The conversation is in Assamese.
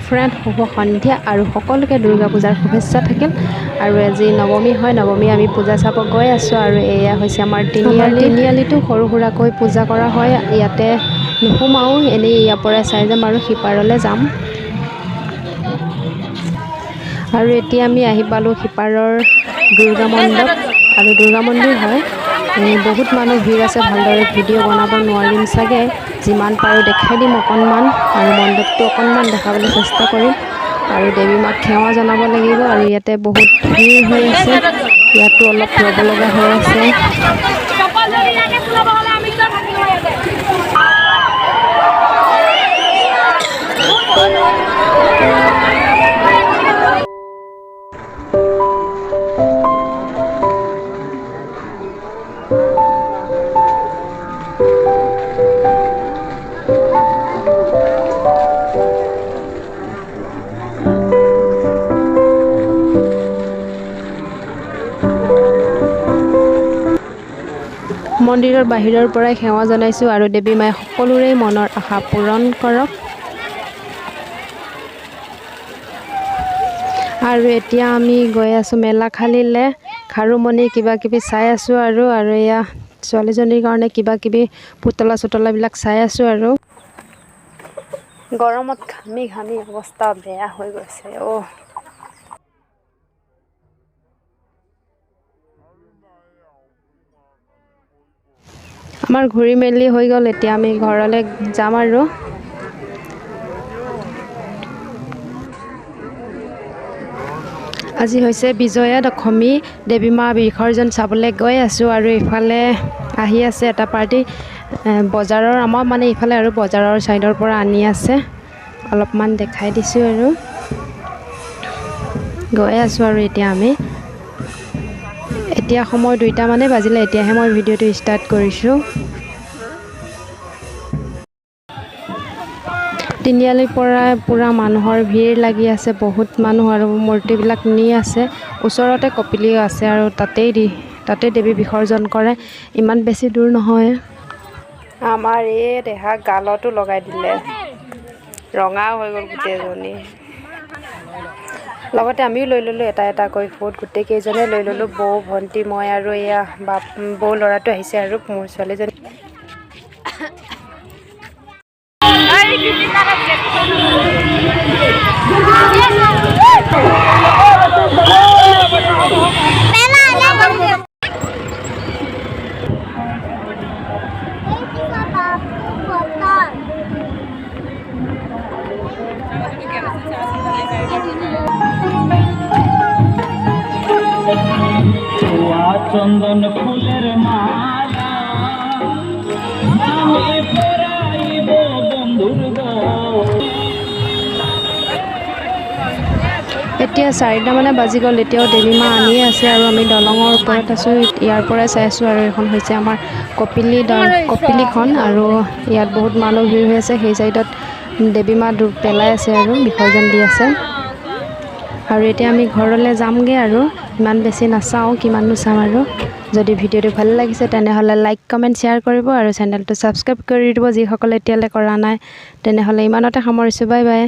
ফ্ৰেণ্ড, শুভ সন্ধিয়া আৰু সকলোকে দুৰ্গা পূজাৰ শুভেচ্ছা থাকিল। আৰু আজি নৱমী হয়, নৱমী আমি পূজা চাব গৈ আছোঁ। আৰু এয়া হৈছে আমাৰ তিনিআলি। তিনিআলিতো সৰু সুৰাকৈ পূজা কৰা হয়, ইয়াতে নোসোমাওঁ, এনেই ইয়াৰ পৰাই চাই যাম আৰু সিপাৰলৈ যাম। আৰু এতিয়া আমি আহি পালোঁ সিপাৰৰ দুৰ্গা মণ্ডপ আৰু দুৰ্গা মন্দিৰ হয়। বহুত মানুহ ভিৰ আছে, ভালদৰে ভিডিঅ' বনাব নোৱাৰিম চাগে, যিমান পাৰোঁ দেখাই দিম অকণমান। আৰু মণ্ডপটো অকণমান দেখাবলৈ চেষ্টা কৰিম আৰু দেৱী মাক সেৱা জনাব লাগিব। আৰু ইয়াতে বহুত ভিৰ হৈ আছে, ইয়াতো অলপ ৰ'ব লগা হৈ আছে। মন্দিৰৰ বাহিৰৰ পৰাই সেৱা জনাইছোঁ আৰু দেৱী মায়ে সকলোৰে মনৰ আশা পূৰণ কৰক। আৰু এতিয়া আমি গৈ আছোঁ মেলাখালিলৈ, খাৰুমণি কিবা কিবি চাই আছোঁ। আৰু আৰু এয়া ছোৱালীজনীৰ কাৰণে কিবা কিবি পুতলা চুতলাবিলাক চাই আছোঁ। আৰু গৰমত ঘামি ঘামি অৱস্থা বেয়া হৈ গৈছে অ'। আমাৰ ঘূৰি মেলি হৈ গ'ল, এতিয়া আমি ঘৰলৈ যাম। আৰু আজি হৈছে বিজয়া দশমী, দেৱী মা বিসৰ্জন চাবলৈ গৈ আছোঁ। আৰু ইফালে আহি আছে এটা পাৰ্টি, বজাৰৰ আমাৰ মানে ইফালে আৰু বজাৰৰ ছাইডৰ পৰা আনি আছে, অলপমান দেখাই দিছোঁ। আৰু গৈ আছোঁ। আৰু এতিয়া আমি এতিয়া সময় 2টামানেই বাজিলে, এতিয়াহে মই ভিডিঅ'টো ষ্টাৰ্ট কৰিছোঁ। তিনিআলিৰ পৰাই পূৰা মানুহৰ ভিৰ লাগি আছে, বহুত মানুহ আৰু মূৰ্তিবিলাক নি আছে। ওচৰতে কপিলীও আছে আৰু তাতেই দেৱী বিসৰ্জন কৰে, ইমান বেছি দূৰ নহয়। আমাৰ এই দেহা গালতো লগাই দিলে, ৰঙা হৈ গ'ল গোটেইজনী। লগতে আমিও লৈ ল'লোঁ এটা এটাকৈ ফুট, গোটেইকেইজনে লৈ ল'লোঁ, বৌ, ভণ্টি, মই আৰু এয়া বাপ বৌ ল'ৰাটো আহিছে আৰু মোৰ ছোৱালীজনী। চন্দন ফুলেৰ মালা আমি পৰাইব বন্ধুৰ। এতিয়া 4টামানে বাজি গ'ল, এতিয়াও দেৱী মা আনিয়ে আছে। আৰু আমি দলঙৰ ওপৰত আছোঁ, ইয়াৰ পৰাই চাই আছোঁ। আৰু এইখন হৈছে আমাৰ কপিলীখন আৰু ইয়াত বহুত মানুহ ভিৰ হৈ আছে। সেই চাইডত দেৱী মা পেলাই আছে আৰু বিসৰ্জন দি আছে। আৰু এতিয়া আমি ঘৰলৈ যামগৈ আৰু ইমান বেছি নাচাওঁ, কিমাননো চাম। আৰু যদি ভিডিঅ'টো ভাল লাগিছে তেনেহ'লে লাইক, কমেণ্ট, শ্বেয়াৰ কৰিব আৰু চেনেলটো ছাবস্ক্ৰাইব কৰি দিব যিসকলে এতিয়ালৈ কৰা নাই। তেনেহ'লে ইমানতে সামৰিছোঁ, বাই বাই।